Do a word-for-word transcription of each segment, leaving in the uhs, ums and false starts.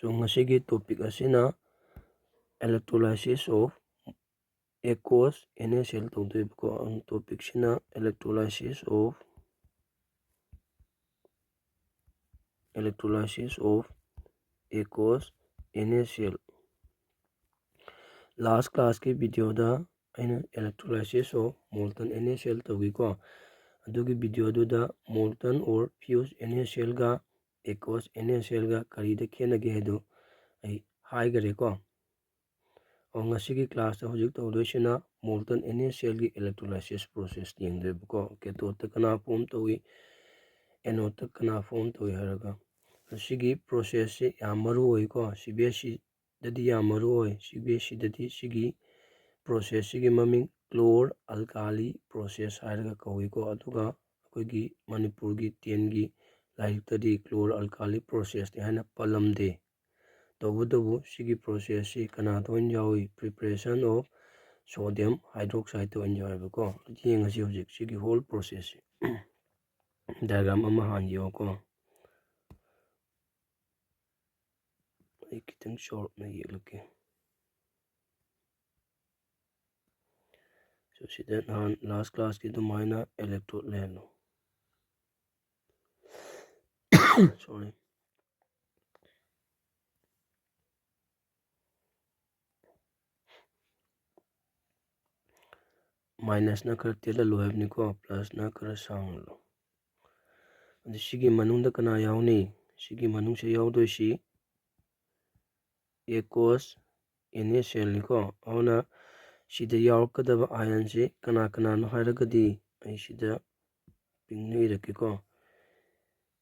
So, ꯉꯁꯤꯒꯤ topic ꯑꯁꯤꯅ electrolysis of aqueous NaCl ꯇꯧꯗꯣꯏꯕꯀꯣ꯫ Topicꯁꯤꯅ electrolysis of electrolysis of aqueous NaCl. Last classꯀꯤ videoꯗ ꯑꯩꯅ electrolysis of molten NaCl ꯇꯧꯈꯤꯀꯣ꯫ ꯑꯗꯨꯒꯤ videoꯗꯨꯗ molten or fused NaClꯒ aqueous NaClꯒ ꯀꯔꯤꯗ ꯈꯦꯠꯅꯒꯦ ꯍꯥꯏꯗꯣ ꯑꯩ ꯍꯥꯏꯈꯔꯦꯀꯣ꯫ ꯑꯣ, ꯉꯁꯤꯒꯤ classꯇ ꯍꯧꯖꯤꯛ ꯇꯧꯗꯣꯏꯁꯤꯅ molten NaClꯒꯤ electrolysis process ꯌꯦꯡꯗꯣꯏꯕꯀꯣ꯫ Cathodeꯇ ꯀꯅꯥ form ꯇꯧꯏ, anodeꯇ ꯀꯅꯥ form ꯇꯧꯏ ꯍꯥꯏꯔꯒ꯫ ꯃꯁꯤꯒꯤ processꯁꯤ ꯌꯥꯝ ꯃꯔꯨ ꯑꯣꯏꯀꯣ꯫ CBSEꯗꯗꯤ ꯌꯥꯝ ꯃꯔꯨ ꯑꯣꯏ꯫ CBSEꯗꯗꯤ ꯁꯤꯒꯤ processꯁꯤꯒꯤ ꯃꯃꯤꯡ chlor alkali process ꯍꯥꯏꯔꯒ ꯀꯧꯏꯀꯣ꯫ ꯑꯗꯨꯒ ꯑꯩꯈꯣꯏꯒꯤ ꯃꯅꯤꯄꯨꯔꯒꯤ tenꯒꯤ ꯂꯥꯏꯔꯤꯛꯇꯗꯤ chlor alkali processꯅꯤ ꯍꯥꯏꯅ ꯄꯜꯂꯝꯗꯦ꯫ ꯇꯧꯕꯇꯕꯨ ꯁꯤꯒꯤ processꯁꯤ ꯀꯅꯥꯗ ꯑꯣꯏꯅ ꯌꯥꯎꯏ? Preparation of sodium hydroxideꯇ ꯑꯣꯏꯅ ꯌꯥꯎꯋꯦꯕꯀꯣ꯫ ꯑꯗꯨꯗꯤ ꯌꯦꯡꯉꯁꯤ ꯍꯧꯖꯤꯛ ꯁꯤꯒꯤ whole processꯁꯤ꯫ Diagram ꯑꯃ ꯍꯥꯟꯅ ꯌꯦꯡꯉꯨꯀꯣ꯫ ꯑꯩ ꯈꯤꯇꯪ ꯆꯥꯎꯔꯞꯅ ꯌꯦꯛꯂꯛꯀꯦ꯫ So, ꯁꯤꯗ ꯅꯍꯥꯟ last classꯀꯤ ꯑꯗꯨꯃꯥꯏꯅ electrode ꯂꯩꯍꯜꯂꯣ꯫ Sorry꯫ Minusꯅ ꯈꯔ ꯇꯦꯜꯍꯜꯂꯨ ꯍꯥꯏꯕꯅꯤꯀꯣ, plusꯅ ꯈꯔ ꯁꯥꯡꯍꯜꯂꯨ꯫ ꯑꯗꯨ ꯁꯤꯒꯤ ꯃꯅꯨꯡꯗ ꯀꯅꯥ ꯌꯥꯎꯅꯤ? ꯁꯤꯒꯤ ꯃꯅꯨꯡꯁꯤ ꯌꯥꯎꯗꯣꯏꯁꯤ aqueous NaClꯅꯤꯀꯣ꯫ ꯑꯗꯨꯅ ꯁꯤꯗ ꯌꯥꯎꯔꯛꯀꯗꯕ ironꯁꯤ ꯀꯅꯥ ꯀꯅꯥꯅꯣ ꯍꯥꯏꯔꯒꯗꯤ, ꯑꯩ ꯁꯤꯗ pinkꯅ ꯏꯔꯛꯀꯦꯀꯣ꯫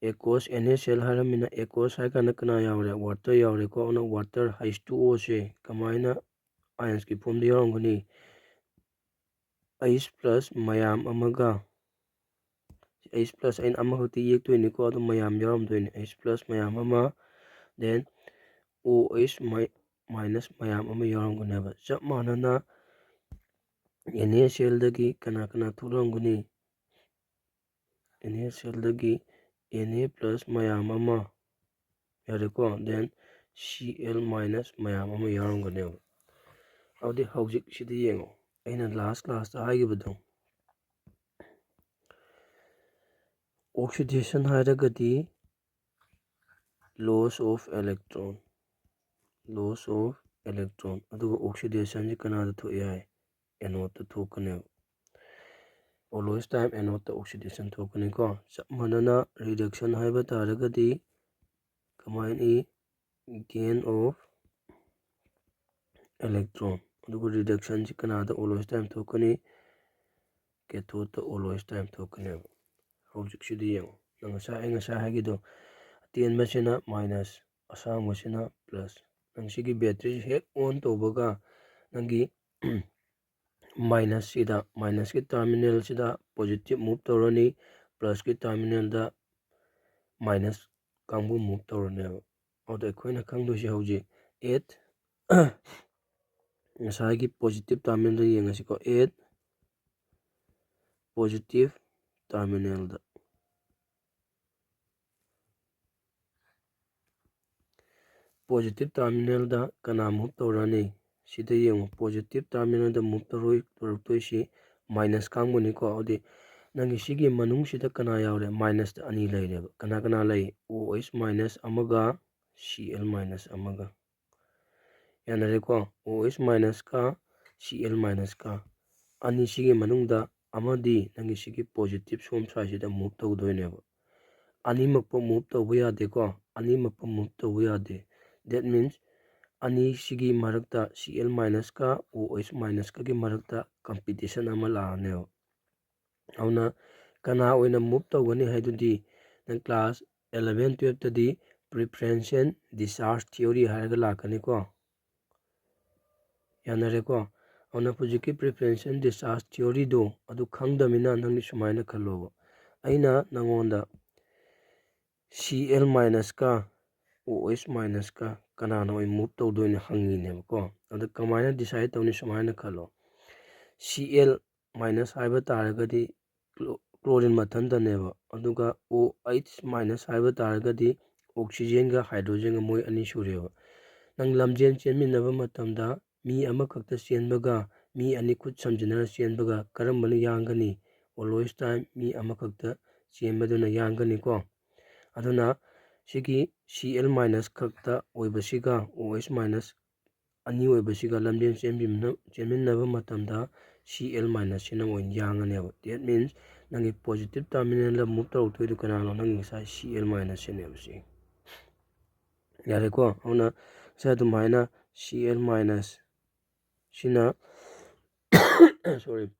Aqueous NaCl ꯍꯥꯏꯔꯝꯃꯤꯅ aqueous ꯍꯥꯏ ꯀꯥꯟꯗ ꯀꯅꯥ ꯌꯥꯎꯔꯦ? Water ꯌꯥꯎꯔꯦꯀꯣ꯫ ꯑꯗꯨꯅ water H two Oꯁꯦ ꯀꯃꯥꯏꯅ ionsꯀꯤ formꯗ ꯌꯥꯎꯔꯝꯒꯅꯤ? H plus ꯃꯌꯥꯝ ꯑꯃꯒ, H plus ꯑꯩꯅ ꯑꯃꯈꯛꯇꯤ ꯌꯦꯛꯇꯣꯏꯅꯤꯀꯣ, ꯑꯗꯨ ꯃꯌꯥꯝ ꯌꯥꯎꯔꯝꯗꯣꯏꯅꯤ꯫ H plus ꯃꯌꯥꯝ ꯑꯃ, then OH mi-, minus ꯃꯌꯥꯝ ꯑꯃ ꯌꯥꯎꯔꯝꯒꯅꯦꯕ꯫ ꯆꯞ ꯃꯥꯟꯅꯅ NaClꯗꯒꯤ ꯀꯅꯥ ꯀꯅꯥ ꯊꯣꯛꯂꯝꯒꯅꯤ? NaClꯗꯒꯤ Na plus ꯃꯌꯥꯝ ꯑꯃ, ꯌꯥꯔꯦꯀꯣ? Then ꯁꯤ ꯑꯦꯜ ꯃꯥꯏꯅꯁ ꯃꯌꯥꯝ ꯑꯃ ꯌꯥꯎꯔꯝꯒꯅꯦꯕ꯫ ꯑꯗꯨꯗꯤ ꯍꯧꯖꯤꯛ ꯁꯤꯗ ꯌꯦꯡꯉꯣ, ꯑꯩꯅ ꯂꯥꯁ ꯀ꯭ꯂꯥꯁꯇ ꯍꯥꯏꯈꯤꯕꯗꯣ, oxidation ꯍꯥꯏꯔꯒꯗꯤ loss of electron, loss of electron, ꯑꯗꯨꯒ oxidation ꯁꯤ ꯀꯅꯥꯗ ꯊꯣꯛꯏ ꯍꯥꯏ? Anode ꯇ ꯊꯣꯛꯀꯅꯦꯕ꯫ Always time anode ꯇ oxidation ꯊꯣꯛꯀꯅꯤꯀꯣ꯫ ꯆꯞ ꯃꯥꯟꯅꯅ reduction ꯍꯥꯏꯕ ꯇꯥꯔꯒꯗꯤ ꯀꯃꯥꯏꯅ ꯏ? Gain of electron꯫ ꯑꯗꯨꯒ reduction ꯁꯤ ꯀꯅꯥꯗ always time ꯊꯣꯛꯀꯅꯤ? Cathode ꯇ always time ꯊꯣꯛꯀꯅꯦꯕ꯫ ꯍꯧꯖꯤꯛꯁꯤꯗꯤ ꯌꯦꯡꯉꯣ, ꯅꯪ ꯉꯁꯥꯏ, ꯑꯩ ꯉꯁꯥꯏ ꯍꯥꯏꯒꯤꯗꯣ, ꯑꯇꯦꯟꯕꯁꯤꯅ minus, ꯑꯁꯥꯡꯕꯁꯤꯅ plus꯫ ꯅꯪ ꯁꯤꯒꯤ battery ꯁꯤ ꯍꯦꯛ on ꯇꯧꯕꯒ ꯅꯪꯒꯤ minus ꯁꯤꯗ, minus ꯀꯤ terminal ꯁꯤꯗ positive move ꯇꯧꯔꯅꯤ, plus ꯀꯤ terminal ꯗ minus ꯀꯥꯡꯕꯨ move ꯇꯧꯔꯅꯦꯕ꯫ ꯑꯗꯨꯗ ꯑꯩꯈꯣꯏꯅ ꯈꯪꯗꯣꯏꯁꯦ ꯍꯧꯖꯤꯛ at, ꯉꯁꯥꯏꯒꯤ positive terminal the ꯌꯦꯡꯉꯁꯤꯀꯣ, at positive terminal the. Positive terminal ꯗ ꯀꯅꯥ move ꯇꯧꯔꯅꯤ? ꯁꯤꯗ ꯌꯦꯡꯉꯨ, positive terminal ꯗ move ꯇꯧꯔꯣꯏ-, ꯇꯧꯔꯛꯇꯣꯏꯁꯤ minus ꯀꯥꯡꯕꯨꯅꯤꯀꯣ꯫ ꯑꯗꯨꯗꯤ ꯅꯪꯒꯤ ꯁꯤꯒꯤ ꯃꯅꯨꯡꯁꯤꯗ ꯀꯅꯥ ꯌꯥꯎꯔꯦ? Minus ꯇ ꯑꯅꯤ ꯂꯩꯔꯦꯕ꯫ ꯀꯅꯥ ꯀꯅꯥ ꯂꯩ? OH minus ꯑꯃꯒ ꯁꯤ ꯑꯦꯜ minus ꯑꯃꯒ꯫ ꯌꯥꯅꯔꯦꯀꯣ? OH minus ꯀ ꯁꯤ ꯑꯦꯜ minus ꯀ꯫ ꯑꯅꯤꯁꯤꯒꯤ ꯃꯅꯨꯡꯗ ꯑꯃꯗꯤ ꯅꯪꯒꯤ ꯁꯤꯒꯤ positive ꯁꯣꯝ side ꯁꯤꯗ move ꯇꯧꯗꯣꯏꯅꯦꯕ꯫ ꯑꯅꯤꯃꯛꯄꯨ move ꯇꯧꯕ ꯌꯥꯗꯦꯀꯣ? ꯑꯅꯤꯃꯛꯄꯨ move ꯇꯧꯕ ꯌꯥꯗꯦ꯫ That means, ꯑꯅꯤꯁꯤꯒꯤ ꯃꯔꯛꯇ, ꯁꯤ ꯑꯦꯜ minus ꯀ OH minus ꯀꯒꯤ ꯃꯔꯛꯇ competition ꯑꯃ ꯂꯥꯛꯑꯅꯦꯕ꯫ ꯑꯗꯨꯅ ꯀꯅꯥ ꯑꯣꯏꯅ move ꯇꯧꯒꯅꯤ ꯍꯥꯏꯗꯨꯗꯤ ꯅꯪ class eleven twelve ꯇꯗꯤ preferential discharge theory ꯍꯥꯏꯔꯒ ꯂꯥꯛꯀꯅꯤꯀꯣ꯫ ꯌꯥꯅꯔꯦꯀꯣ? ꯑꯗꯨꯅ ꯍꯧꯖꯤꯛꯀꯤ preferential discharge theory ꯗꯣ ꯑꯗꯨ ꯈꯪꯗꯃꯤꯅ ꯅꯪꯗꯤ ꯁꯨꯃꯥꯏꯅ ꯈꯜꯂꯣꯕ, ꯑꯩꯅ ꯅꯪꯉꯣꯟꯗ ꯁꯤ ꯑꯦꯜ minus ꯀ OH minus ꯀ ꯀꯅꯥꯅ ꯑꯣꯏꯅ move ꯇꯧꯗꯣꯏꯅꯣ ꯍꯪꯉꯤꯅꯦꯕꯀꯣ꯫ ꯑꯗ ꯀꯃꯥꯏꯅ decide ꯇꯧꯅꯤ? ꯁꯨꯃꯥꯏꯅ ꯈꯜꯂꯣ, ꯁꯤ ꯑꯦꯜ minus ꯍꯥꯏꯕ ꯇꯥꯔꯒꯗꯤ chlorine ꯃꯊꯟꯇꯅꯦꯕ, ꯑꯗꯨꯒ OH minus ꯍꯥꯏꯕ ꯇꯥꯔꯒꯗꯤ ꯑꯣꯛꯁꯤꯖꯦꯟꯒ ꯍꯥꯏꯗ꯭ꯔꯣꯖꯦꯟꯒ ꯃꯣꯏ ꯑꯅꯤ ꯁꯨꯔꯦꯕ꯫ ꯅꯪ ꯂꯝꯖꯦꯟ ꯆꯦꯟꯃꯤꯟꯅꯕ ꯃꯇꯝꯗ ꯃꯤ ꯑꯃꯈꯛꯇ ꯆꯦꯟꯕꯒ ꯃꯤ ꯑꯅꯤ ꯈꯨꯠ ꯁꯝꯖꯤꯟꯅꯔ ꯆꯦꯟꯕꯒ ꯀꯔꯝꯕꯅ ꯌꯥꯡꯒꯅꯤ? Always time ꯃꯤ ꯑꯃꯈꯛꯇ ꯆꯦꯟꯕꯗꯨꯅ ꯌꯥꯡꯒꯅꯤꯀꯣ꯫ ꯑꯗꯨꯅ ꯁꯤꯒꯤ ꯁꯤ ꯑꯦꯜ ꯃꯥꯏꯅꯁ ꯈꯛꯇ ꯑꯣꯏꯕꯁꯤꯒ ꯑꯣ ꯑꯩꯆ ꯃꯥꯏꯅꯁ ꯑꯅꯤ ꯑꯣꯏꯕꯁꯤꯒ ꯂꯝꯖꯦꯟ ꯆꯦꯟꯃꯤꯟꯅ-, ꯆꯦꯟꯃꯤꯟꯅꯕ ꯃꯇꯝꯗ ꯁꯤ ꯑꯦꯜ ꯃꯥꯏꯅꯁꯁꯤꯅ ꯑꯣꯏꯅ ꯌꯥꯡꯉꯅꯦꯕ꯫ That means ꯅꯪꯒꯤ positive terminalꯗ move ꯇꯧꯔꯛꯇꯣꯏꯗꯨ ꯀꯅꯥꯅꯣ? ꯅꯪꯒꯤ ꯉꯁꯥꯏ ꯁꯤ ꯑꯦꯜ ꯃꯥꯏꯅꯁꯁꯤꯅꯦꯕ ꯁꯤ꯫ ꯌꯥꯔꯦꯀꯣ? ꯑꯗꯨꯅ ꯉꯁꯥꯏ ꯑꯗꯨꯃꯥꯏꯅ ꯁꯤ ꯑꯦꯜ ꯃꯥꯏꯅꯁ ꯁꯤꯅ, sorry,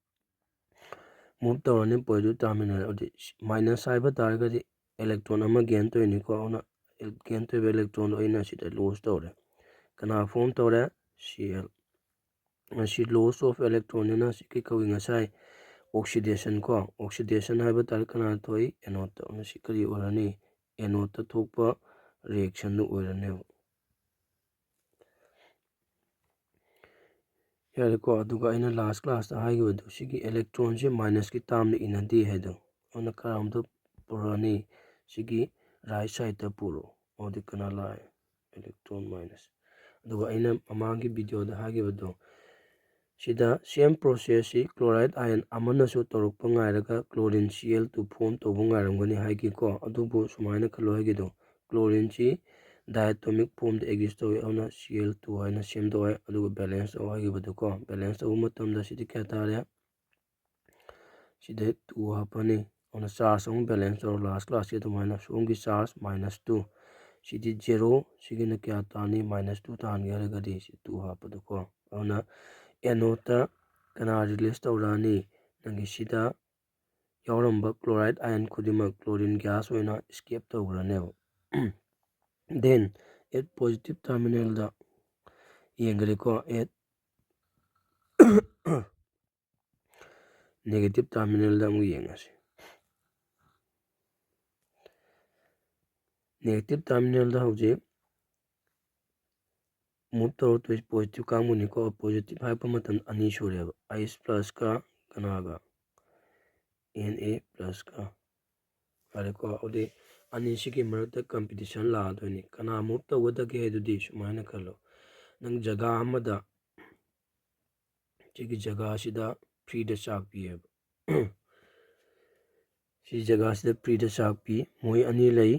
move ꯇꯧꯔꯅꯤ positive terminal꯫ ꯑꯗꯨꯗꯤ ꯃꯥꯏꯅꯁ ꯍꯥꯏꯕ ꯇꯥꯔꯒꯗꯤ electron ꯑꯃ gain ꯇꯧꯔꯤꯅꯤꯀꯣ꯫ ꯑꯗꯨꯅ gain ꯇꯧꯔꯤꯕ electronꯗꯣ ꯑꯩꯅ ꯁꯤꯗ loss ꯇꯧꯔꯦ꯫ ꯀꯅꯥ form ꯇꯧꯔꯦ? C L. ꯃꯁꯤ loss of electronꯅꯤꯅ ꯁꯤ ꯀꯩ ꯀꯧꯏ? ꯉꯁꯥꯏ oxidation ꯀꯣ, oxidation ꯍꯥꯏꯕ ꯇꯥꯔꯦ ꯀꯅꯥ ꯊꯣꯛꯏ? Anodeꯇ꯫ ꯑꯗꯨꯅ ꯁꯤ ꯀꯔꯤ ꯑꯣꯏꯔꯅꯤ? Anodeꯇ ꯊꯣꯛꯄ reactionꯗꯨ ꯑꯣꯏꯔꯅꯦꯕ꯫ ꯌꯥꯔꯦꯀꯣ? ꯑꯗꯨꯒ ꯑꯩꯅ last classꯇ ꯍꯥꯏꯈꯤꯕꯗꯣ, ꯁꯤꯒꯤ electronꯁꯦ ꯃꯥꯏꯅꯁꯀꯤ termꯗ ꯏꯟꯅꯗꯦ ꯍꯥꯏꯗꯣ꯫ ꯑꯗꯨꯅ ꯀꯔꯝꯗ ꯄꯨꯔꯛꯑꯅꯤ? ꯁꯤꯒꯤ right sideꯇ ꯄꯨꯔꯛꯑꯣ꯫ ꯑꯗꯨꯗꯤ ꯀꯅꯥ ꯂꯥꯛꯑꯦ? Electron minus꯫ ꯑꯗꯨꯒ ꯑꯩꯅ ꯃꯃꯥꯡꯒꯤ videoꯗ ꯍꯥꯏꯈꯤꯕꯗꯣ, ꯁꯤꯗ same processꯁꯤ chloride ion ꯑꯃꯅꯁꯨ ꯇꯧꯔꯛꯄ ꯉꯥꯏꯔꯒ chlorine C L two form ꯇꯧꯕ ꯉꯥꯏꯔꯝꯒꯅꯤ ꯍꯥꯏꯒꯤꯀꯣ꯫ ꯑꯗꯨꯕꯨ ꯁꯨꯃꯥꯏꯅ ꯈꯜꯂꯣ ꯍꯥꯏꯒꯤꯗꯣ, chlorineꯁꯤ diatomic formꯗ exist ꯇꯧꯏ, ꯑꯗꯨꯅ C L two ꯍꯥꯏꯅ ꯁꯦꯝꯗꯣꯛꯑꯦ꯫ ꯑꯗꯨꯒ balance ꯇꯧ ꯍꯥꯏꯈꯤꯕꯗꯣꯀꯣ, balance ꯇꯧꯕ ꯃꯇꯝꯗ ꯁꯤꯗꯤ ꯀꯌꯥ ꯇꯥꯔꯦ? ꯁꯤꯗ two ꯍꯥꯞꯄꯅꯤ꯫ ꯑꯗꯨꯅ charge ꯑꯃꯨꯛ balance ꯇꯧꯔꯣ, last classꯀꯤ ꯑꯗꯨꯃꯥꯏꯅ꯫ ꯁꯣꯝꯒꯤ charge minus two, ꯁꯤꯗꯤ zero, ꯁꯤꯒꯤꯅ ꯀꯌꯥ ꯇꯥꯅꯤ? Minus two ꯇꯥꯍꯟꯒꯦ ꯍꯥꯏꯔꯒꯗꯤ ꯁꯤ two ꯍꯥꯞꯄꯗꯣꯀꯣ꯫ ꯑꯗꯨꯅ anodeꯇ ꯀꯅꯥ release ꯇꯧꯔꯛꯑꯅꯤ? ꯅꯪꯒꯤ ꯁꯤꯗ ꯌꯥꯎꯔꯝꯕ chloride ion ꯈꯨꯗꯤꯡꯃꯛ chlorine gas ꯑꯣꯏꯅ escape ꯇꯧꯈ꯭ꯔꯅꯦꯕ꯫ Then at positive terminalꯗ ꯌꯦꯡꯈ꯭ꯔꯦꯀꯣ, at negative terminalꯗ ꯑꯃꯨꯛ ꯌꯦꯡꯉꯁꯤ꯫ Negative terminalꯗ ꯍꯧꯖꯤꯛ move ꯇꯧꯔꯛꯇꯣꯏꯁꯤ positive ꯀꯥꯡꯕꯨꯅꯤꯀꯣ꯫ Positive ꯍꯥꯏꯔꯛꯄ ꯃꯇꯝꯗ ꯑꯅꯤ ꯁꯨꯔꯦꯕ, H plusꯀ ꯀꯅꯥꯒ? Na plusꯀ꯫ ꯌꯥꯔꯦꯀꯣ? ꯑꯗꯨꯗꯤ ꯑꯅꯤꯁꯤꯒꯤ ꯃꯔꯛꯇ competition ꯂꯥꯛꯑꯗꯣꯏꯅꯤ꯫ ꯀꯅꯥ move ꯇꯧꯒꯗꯒꯦ ꯍꯥꯏꯗꯨꯗꯤ ꯁꯨꯃꯥꯏꯅ ꯈꯜꯂꯣ, ꯅꯪ ꯖꯒꯥ ꯑꯃꯗ, ꯁꯤꯒꯤ ꯖꯒꯥꯁꯤꯗ freeꯗ ꯆꯥꯛ ꯄꯤꯌꯦꯕ꯫ ꯁꯤ ꯖꯒꯥꯁꯤꯗ freeꯗ ꯆꯥꯛ ꯄꯤ꯫ ꯃꯣꯏ ꯑꯅꯤ ꯂꯩ,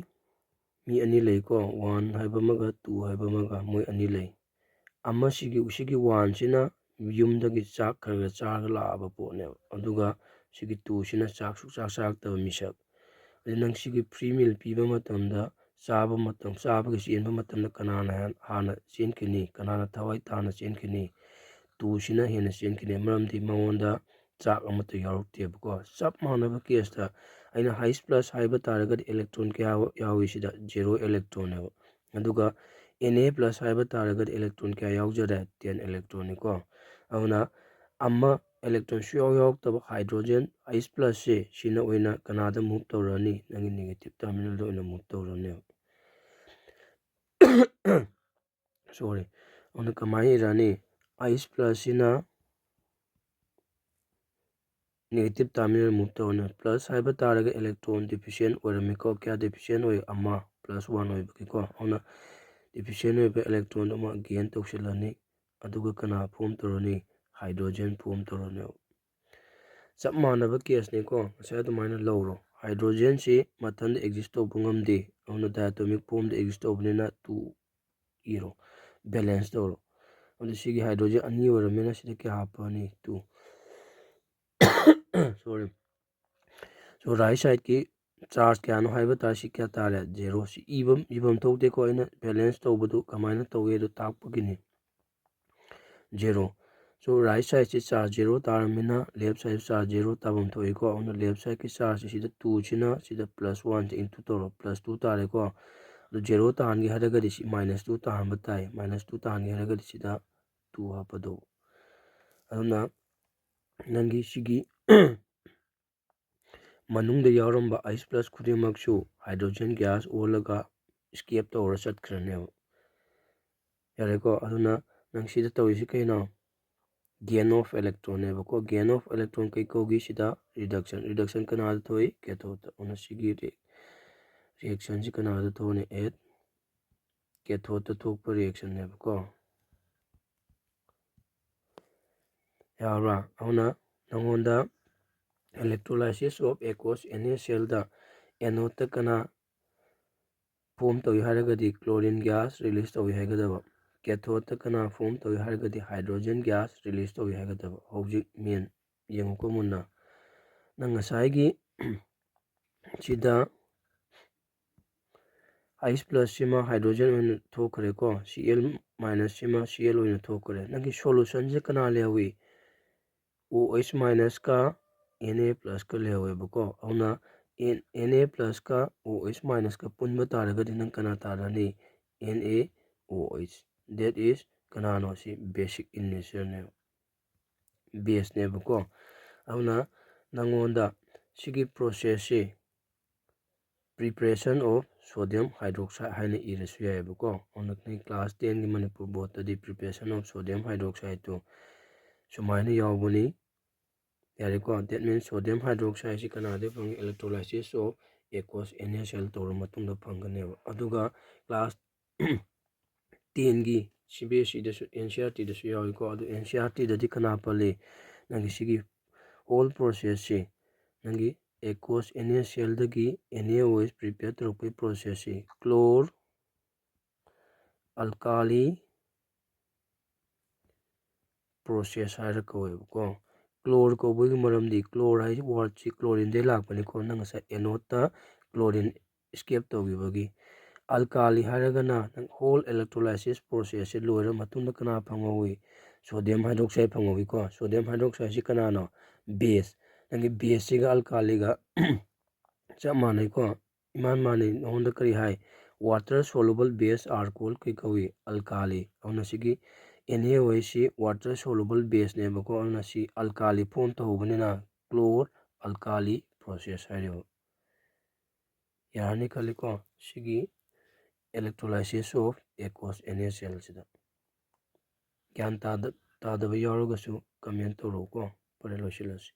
ꯃꯤ ꯑꯅꯤ ꯂꯩꯀꯣ, one ꯍꯥꯏꯕ ꯑꯃꯒ two ꯍꯥꯏꯕ ꯑꯃꯒ, ꯃꯣꯏ ꯑꯅꯤ ꯂꯩ꯫ ꯑꯃꯁꯤꯒꯤ, ꯁꯤꯒꯤ oneꯁꯤꯅ ꯌꯨꯝꯗꯒꯤ ꯆꯥꯛ ꯈꯔ ꯈꯔ ꯆꯥꯔꯒ ꯂꯥꯛꯑꯕ ꯄꯣꯠꯅꯦꯕ, ꯑꯗꯨꯒ ꯁꯤꯒꯤ twoꯁꯤꯅ ꯆꯥꯛ ꯁꯨꯛꯆꯥ ꯆꯥꯔꯛꯇꯕ ꯃꯤꯁꯛ꯫ ꯑꯗꯩ ꯅꯪ ꯁꯤꯒꯤ free meal ꯄꯤꯕ ꯃꯇꯝꯗ, ꯆꯥꯕ ꯃꯇꯝ, ꯆꯥꯕꯒꯤ ꯆꯦꯟꯕ ꯃꯇꯝꯗ ꯀꯅꯥꯅ ꯍꯥꯟ-, ꯍꯥꯟꯅ ꯆꯦꯟꯈꯤꯅꯤ, ꯀꯅꯥꯅ ꯊꯋꯥꯏ ꯇꯥꯅ ꯆꯦꯟꯈꯤꯅꯤ? Twoꯁꯤꯅ ꯍꯦꯟꯅ ꯆꯦꯟꯈꯤꯅꯤ꯫ ꯃꯔꯝꯗꯤ ꯃꯉꯣꯟꯗ ꯆꯥꯛ ꯑꯃꯠꯇ ꯌꯥꯎꯔꯛꯇꯦꯕꯀꯣ꯫ ꯆꯞ ꯃꯥꯟꯅꯕ caseꯇ ꯑꯩꯅ H plus ꯍꯥꯏꯕ ꯇꯥꯔꯒꯗꯤ electron ꯀꯌꯥ ꯌꯥꯎꯏ ꯁꯤꯗ? Zero electronꯅꯦꯕ꯫ ꯑꯗꯨꯒ Na plus ꯍꯥꯏꯕ ꯇꯥꯔꯒꯗꯤ electron ꯀꯌꯥ ꯌꯥꯎꯖꯔꯦ? Ten electronꯅꯤꯀꯣ꯫ ꯑꯗꯨꯅ ꯑꯃ electron ꯁꯨꯡꯌꯥꯎ ꯌꯥꯎꯔꯛꯇꯕ hydrogen H plusꯁꯦ, ꯁꯤꯅ ꯑꯣꯏꯅ ꯀꯅꯥꯗ move ꯇꯧꯔꯅꯤ? ꯅꯪꯒꯤ negative terminalꯗ ꯑꯣꯏꯅ move ꯇꯧꯔꯅꯦꯕ꯫ Sorry꯫ ꯑꯗꯨꯅ ꯀꯃꯥꯏꯅ ꯏꯔꯅꯤ? H plusꯁꯤꯅ negative terminal move ꯇꯧꯔꯅꯤ꯫ Plus ꯍꯥꯏꯕ ꯇꯥꯔꯒ electron deficient ꯑꯣꯏꯔꯝꯃꯤꯀꯣ꯫ ꯀꯌꯥ deficient ꯑꯣꯏ? ꯑꯃ, plus one ꯑꯣꯏꯕꯒꯤꯀꯣ꯫ ꯑꯗꯨꯅ deficient ꯑꯣꯏꯕ electronꯗꯣ ꯑꯃ gain ꯇꯧꯁꯤꯜꯂꯅꯤ꯫ ꯑꯗꯨꯒ ꯀꯅꯥ form ꯇꯧꯔꯅꯤ? Hydrogen form ꯇꯧꯔꯅꯦꯕ꯫ ꯆꯞ ꯃꯥꯟꯅꯕ caseꯅꯤꯀꯣ꯫ ꯉꯁꯥꯏ ꯑꯗꯨꯃꯥꯏꯅ ꯂꯧꯔꯣ꯫ Hydrogenꯁꯤ ꯃꯊꯟꯗ exist ꯇꯧꯕ ꯉꯝꯗꯦ꯫ ꯑꯗꯨꯅ diatomic formꯗ exist ꯇꯧꯕꯅꯤꯅ two ꯏꯔꯣ, balance ꯇꯧꯔꯣ꯫ ꯑꯗꯨ ꯁꯤꯒꯤ hydrogen ꯑꯅꯤ ꯑꯣꯏꯔꯝꯃꯤꯅ ꯁꯤꯗ ꯀꯌꯥ ꯍꯥꯞꯄꯅꯤ? Two꯫ Sorry꯫ So right sideꯀꯤ charge ꯀꯌꯥꯅꯣ ꯍꯥꯏꯕ ꯇꯥꯔꯦ, ꯁꯤ ꯀꯌꯥ ꯇꯥꯔꯦ? Zero꯫ ꯁꯤ ꯏꯕꯝ, ꯏꯐꯝ ꯊꯣꯛꯇꯦꯀꯣ꯫ ꯑꯩꯅ balance ꯇꯧꯕꯗꯨ ꯀꯃꯥꯏꯅ ꯇꯧꯒꯦ ꯑꯗꯨ ꯇꯥꯛꯄꯒꯤꯅꯤ꯫ Zero꯫ So right sideꯁꯤ charge zero ꯇꯥꯔꯝꯃꯤꯅ left side charge zero ꯇꯥꯐꯝ ꯊꯣꯛꯏꯀꯣ꯫ ꯑꯗꯨꯅ left sideꯀꯤ chargeꯁꯤ ꯁꯤꯗ twoꯁꯤꯅ ꯁꯤꯗ plus oneꯁꯦ into ꯇꯧꯔꯣ, plus two ꯇꯥꯔꯦꯀꯣ꯫ ꯑꯗꯨ zero ꯇꯥꯍꯟꯒꯦ ꯍꯥꯏꯔꯒꯗꯤ ꯁꯤ minus two ꯇꯥꯍꯟꯕ ꯇꯥꯏ꯫ Minus two ꯇꯥꯍꯟꯒꯦ ꯍꯥꯏꯔꯒꯗꯤ ꯁꯤꯗ two ꯍꯥꯞꯄꯗꯧꯕ꯫ ꯑꯗꯨꯅ ꯅꯪꯒꯤ ꯁꯤꯒꯤ ꯃꯅꯨꯡꯗ ꯌꯥꯎꯔꯝꯕ H plus ꯈꯨꯗꯤꯡꯃꯛꯁꯨ hydrogen gas ꯑꯣꯜꯂꯒ escape ꯇꯧꯔ ꯆꯠꯈ꯭ꯔꯅꯦꯕ꯫ ꯌꯥꯔꯦꯀꯣ? ꯑꯗꯨꯅ ꯅꯪ ꯁꯤꯗ ꯇꯧꯔꯤꯁꯤ ꯀꯩꯅꯣ? gain of electron ꯅꯦꯕꯀꯣ꯫ Gain of electron ꯀꯩ ꯀꯧꯒꯤ? ꯁꯤꯗ reduction, reduction ꯀꯅꯥꯗ ꯊꯣꯛꯏ? Cathode ꯇ꯫ ꯑꯗꯨꯅ ꯁꯤꯒꯤ reaction ꯁꯤ ꯀꯅꯥꯗ ꯊꯣꯛꯑꯅꯤ? At cathode ꯇ ꯊꯣꯛꯄ reaction ꯅꯦꯕꯀꯣ꯫ ꯌꯥꯔꯕ꯭ꯔꯥ? ꯑꯗꯨꯅ ꯅꯉꯣꯟꯗ electrolysis of aqueous NaCl the anode ꯇ ꯀꯅꯥ form ꯇꯧꯏ ꯍꯥꯏꯔꯒꯗꯤ chlorine gas release ꯇꯧꯏ ꯍꯥꯏꯒꯗꯕ, cathode ꯇ ꯀꯅꯥ form ꯇꯧꯏ ꯍꯥꯏꯔꯒꯗꯤ hydrogen gas release ꯇꯧꯏ ꯍꯥꯏꯒꯗꯕ꯫ ꯍꯧꯖꯤꯛ ꯃꯦꯟ ꯌꯦꯡꯉꯨꯀꯣ ꯃꯨꯟꯅ꯫ ꯅꯪ ꯉꯁꯥꯏꯒꯤ ꯁꯤꯗ H plus ꯁꯤꯃ hydrogen ꯑꯣꯏꯅ ꯊꯣꯛꯈ꯭ꯔꯦꯀꯣ, Cl minus ꯁꯤꯃ Cl ꯑꯣꯏꯅ ꯊꯣꯛꯈ꯭ꯔꯦ꯫ ꯅꯪꯒꯤ solution ꯁꯦ ꯀꯅꯥ ꯂꯩꯍꯧꯏ? OH minus ꯀ Na plus ꯀ ꯂꯩꯍꯧꯋꯦꯕꯀꯣ꯫ ꯑꯗꯨꯅ N-, Na plus ꯀ OH minus ꯀ ꯄꯨꯟꯕ ꯇꯥꯔꯒꯗꯤ ꯅꯪ ꯀꯅꯥ ꯇꯥꯔꯅꯤ? NaOH꯫ That is ꯀꯅꯥꯅꯣ? ꯁꯤ basic in nature ꯅꯦꯕ, base ꯅꯦꯕꯀꯣ꯫ ꯑꯗꯨꯅ ꯅꯪꯉꯣꯟꯗ ꯁꯤꯒꯤ process ꯁꯤ preparation of sodium hydroxide ꯍꯥꯏꯅ ꯏꯔꯁꯨ ꯌꯥꯏꯑꯕꯀꯣ꯫ ꯑꯗꯨꯅ ꯅꯣꯏ class ten ꯒꯤ ꯃꯅꯤꯄꯨꯔ board ꯇꯗꯤ preparation of sodium hydroxide two ꯁꯨꯃꯥꯏꯅ ꯌꯥꯎꯕꯅꯤ꯫ ꯌꯥꯔꯦꯀꯣ? That means sodium hydroxide ꯁꯤ ꯀꯅꯥꯗꯒꯤ ꯐꯪꯉꯤ? Electrolysis of aqueous NaCl ꯇꯧꯔ ꯃꯇꯨꯡꯗ ꯐꯪꯒꯅꯦꯕ꯫ ꯑꯗꯨꯒ class ten ꯒꯤ CBSE ꯗꯁꯨ, NCERT ꯗꯁꯨ ꯌꯥꯎꯏꯀꯣ꯫ ꯑꯗꯨ NCERT ꯗꯗꯤ ꯀꯅꯥ ꯄꯜꯂꯤ? ꯅꯪꯒꯤ ꯁꯤꯒꯤ whole process ꯁꯤ, ꯅꯪꯒꯤ aqueous NaCl ꯗꯒꯤ NaOH prepare ꯇꯧꯔꯛꯄꯒꯤ process ꯁꯤ chlor alkali process ꯍꯥꯏꯔ ꯀꯧꯋꯦꯕꯀꯣ꯫ Chlor ꯀꯧꯕꯒꯤ ꯃꯔꯝꯗꯤ chlor ꯍꯥꯏ word ꯁꯤ chlorine ꯗꯩ ꯂꯥꯛꯄꯅꯤꯀꯣ꯫ ꯅꯪ ꯉꯁꯥꯏ anode ꯇ chlorine escape ꯇꯧꯈꯤꯕꯒꯤ꯫ Alkali ꯍꯥꯏꯔꯒꯅ ꯅꯪ whole electrolysis process ꯁꯦ ꯂꯣꯏꯔ ꯃꯇꯨꯡꯗ ꯀꯅꯥ ꯐꯪꯍꯧꯋꯤ? Sodium hydroxide ꯐꯪꯍꯧꯋꯤꯀꯣ꯫ Sodium hydroxide ꯁꯤ ꯀꯅꯥꯅꯣ? Base꯫ ꯅꯪꯒꯤ base ꯁꯤꯒ alkali ꯒ ꯆꯞ ꯃꯥꯟꯅꯩꯀꯣ꯫ ꯏꯃꯥꯟ ꯃꯥꯟꯅꯩ꯫ ꯅꯉꯣꯟꯗ ꯀꯔꯤ ꯍꯥꯏ? Water soluble base are called ꯀꯩ ꯀꯧꯏ? Alkali꯫ ꯑꯗꯨꯅ ꯁꯤꯒꯤ NaOH ꯁꯤ water soluble base ꯅꯦꯕꯀꯣ꯫ ꯑꯗꯨꯅ ꯁꯤ alkali form ꯇꯧꯍꯧꯕꯅꯤꯅ chlor alkali process ꯍꯥꯏꯔꯤꯕ꯫ ꯌꯥꯔꯅꯤ ꯈꯜꯂꯤꯀꯣ ꯁꯤꯒꯤ electrolysis of aqueous NaCl ꯁꯤꯗ꯫ ꯒ꯭ꯌꯥꯟ ꯇꯥꯗ-, ꯇꯥꯗꯕ ꯌꯥꯎꯔꯒꯁꯨ comment ꯇꯧꯔꯛꯎꯀꯣ꯫ ꯐꯔꯦ, ꯂꯣꯏꯁꯤꯜꯂꯁꯤ꯫